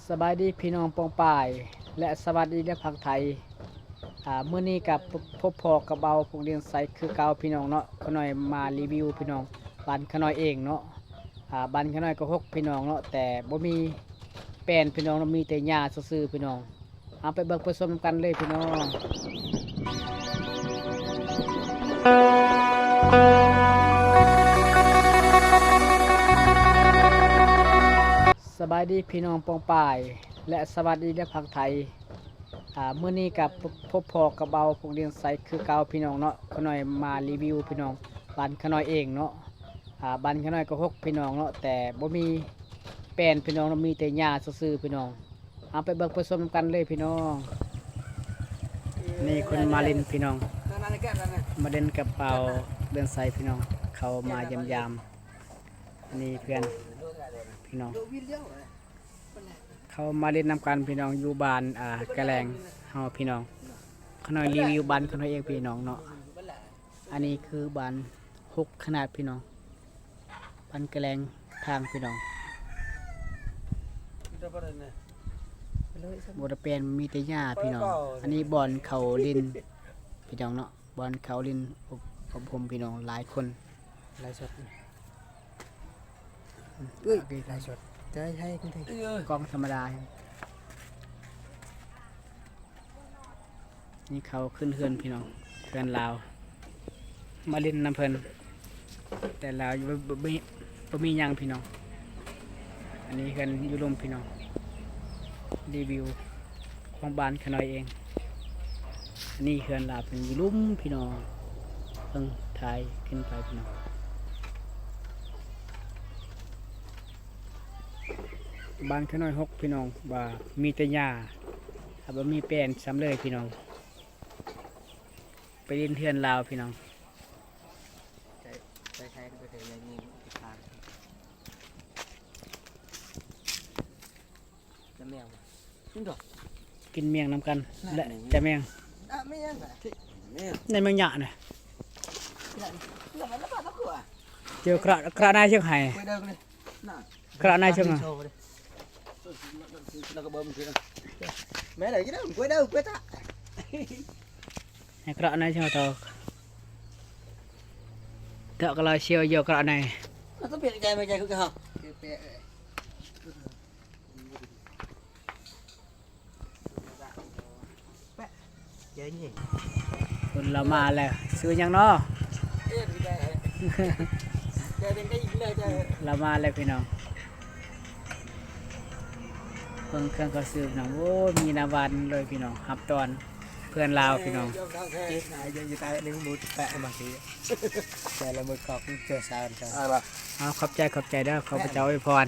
ສະບາຍດີພີ່ນ້ອງປ້ອງປາຍ ແລະ ສະຫວັດດີເດີພັກໄທ. ອາ ມື້ນີ້ກໍພົບພໍ້ກັບເບົາພົງດຽນໄຊຄືເກົ່າພີ່ນ້ອງເນາະ. ຂ້ານ້ອຍມາຣີວິວພີ່ນ້ອງ ບ້ານຂ້ານ້ອຍເອງເນາະ. ອາ ບ້ານຂ້ານ້ອຍກໍຮົກພີ່ນ້ອງເນາະ ແຕ່ບໍ່ມີແປນພີ່ນ້ອງເນາະ ມີແຕ່ຫຍ້າຊື່ໆພີ່ນ້ອງ. ເຮົາໄປເບິ່ງໄປຊົມນຳກັນເລີຍພີ່ນ້ອງ. ສະບາຍດີພີ່ນ້ອງປ້ອງປາຍ ແລະ ສະຫວັດດີເດີພັກໄທ. ອາ ມື້ນີ້ກໍພົບພໍ້ກັບເບົາພົງດຽນໄຊຄືເກົ່າພີ່ນ້ອງເນາະ. ຂ້ານ້ອຍມາຣີວິວພີ່ນ້ອງ ບ້ານຂ້ານ້ອຍເອງເນາະ. ອາ ບ້ານຂ້ານ້ອຍກໍຮົກພີ່ນ້ອງເນາະ ແຕ່ບໍ່ມີແປນພີ່ນ້ອງເນາະ ມີແຕ່ຫຍ້າຊື່ໆພີ່ນ້ອງ. ເຮົາໄປເບິ່ງໄປຊົມນຳກັນເລີຍພີ່ນ້ອງ. ນີ້ຄົນມາຫຼິ້ນພີ່ນ້ອງ ມາຫຼິ້ນກັບເບົາເດືອນໄຊພີ່ນ້ອງ ເຂົາມາຢ້ຽມຢາມ. ອັນນີ້ເພື່ອນພີ່ນ້ອງ ເຂົາມາຫຼິ້ນນຳກັນພີ່ນ້ອງ ຢູ່ບ້ານ ອາ ກະແລງເຮົາພີ່ນ້ອງ. ຂ້ານ້ອຍຣີວິວບ້ານຂ້ານ້ອຍເອງພີ່ນ້ອງເນາະ. ອັນນີ້ຄືບ້ານຮົກຂະໜາດພີ່ນ້ອງ ບ້ານກະແລງທາງພີ່ນ້ອງ. ບໍ່ໄດ້ແປນ ມີແຕ່ຫຍ້າພີ່ນ້ອງ. ອັນນີ້ບ່ອນເຂົາຫຼິ້ນພີ່ນ້ອງເນາະ ບ່ອນເຂົາຫຼິ້ນອົບຮົມພີ່ນ້ອງ ຫຼາຍຄົນ. ໄລສົດ ເອີຍ ໄລສົດ ຈະໃຫ້ຄົນໄທ ກ້ອງທຳມະດາ. ນີ້ເຂົາຂຶ້ນເຮືອນພີ່ນ້ອງ ເຮືອນລາວ ມາຫຼິ້ນນຳເພິ່ນ ແຕ່ລາວບໍ່ ບໍ່ ບໍ່ມີ ບໍ່ມີຫຍັງພີ່ນ້ອງ. ອັນນີ້ເຮືອນຢູ່ລຸ່ມພີ່ນ້ອງ ຣີວິວຂອງບ້ານຂ້ານ້ອຍເອງ. ອັນນີ້ເຮືອນລາວເພິ່ນຢູ່ລຸ່ມພີ່ນ້ອງ ເບິ່ງຖ່າຍຂຶ້ນໄປພີ່ນ້ອງ. ບ້ານຂ້ານ້ອຍຮົກພີ່ນ້ອງ ວ່າມີແຕ່ຫຍ້າ ຖ້າບໍ່ມີແປນຊ້ຳເລີຍພີ່ນ້ອງ. ໄປຫຼິ້ນເຮືອນລາວພີ່ນ້ອງ. ກິນໝ້ຽງນຳກັນ ແລະ ຈະໝ້ຽງ ໃນແມງຫຍ້ານະ. ເຈີຄຣະ ຄຣະນາຍເຊີງໄຫ ຄຣະນາຍເຊີງ. ແມ່ໄດ້ກິນເດີ ກ້ວຍເດີ ກ້ວຍຕະ ໃຫ້ຄຣະນາຍເຊີງເຖາະ ເຖາະກະລາຍຊຽວ ເຢວຄຣະນາຍ. ເພິ່ນລາວມາແລ້ວ ຊື່ຫຍັງເນາະ? ລາວມາແລ້ວພີ່ນ້ອງ ເບິ່ງເຄື່ອງເຂົາຊື້ພີ່ນ້ອງ. ໂອ້ຍ ມີນາວານເລີຍພີ່ນ້ອງ ຮັບຕ້ອນເພື່ອນລາວພີ່ນ້ອງ. ເອົາ ຂອບໃຈ ຂອບໃຈເດີ ຂໍພະເຈົ້າອວຍພອນ.